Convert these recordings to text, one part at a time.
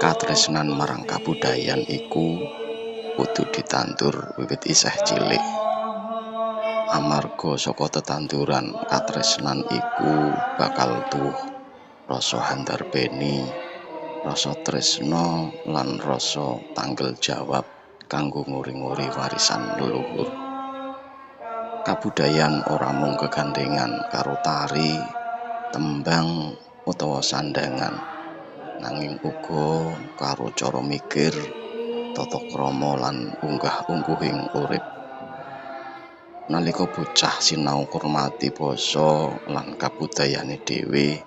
Katresnan marang kabudayan iku kudu ditandur wiwit isih cilik. Amarga saka tetanduran katresnan iku bakal tuwuh rasa handarbeni, rasa tresna lan rasa tanggel jawab kanggo nguri-nguri warisan leluhur. Kabudayan ora mung gegandhengan karo tari, tembang utawa sandhangan, nanging uga karo cara mikir, tata krama lan unggah-ungguhing urip. Nalika bocah sinau ngurmati basa lan kabudayane dhewe,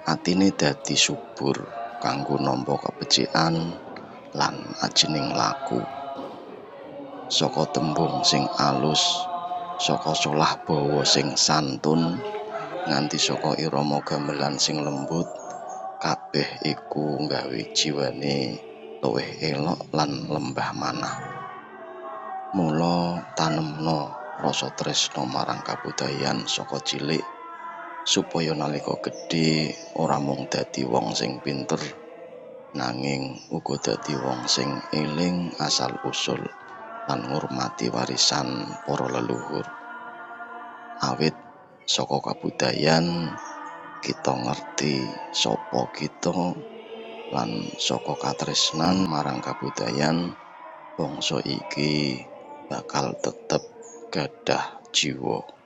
atine dadi subur kanggo nampa kabecikan lan ajining laku. Saka tembung sing alus, saka solah bawa sing santun, nganti saka irama gamelan sing lembut, kabeh iku nggawe jiwane luwih elok lan lembah manah. Mula tanemna rasa tresna marang kabudayan saka cilik supaya nalika gedhe ora mung dadi wong sing pinter, nanging uga dadi wong sing eling asal usul lan ngurmati warisan para leluhur. Awit saka kabudayan kita ngerti sapa kita lan saka katresnan marang kabudayan bangsa iki bakal tetep gadah jiwa.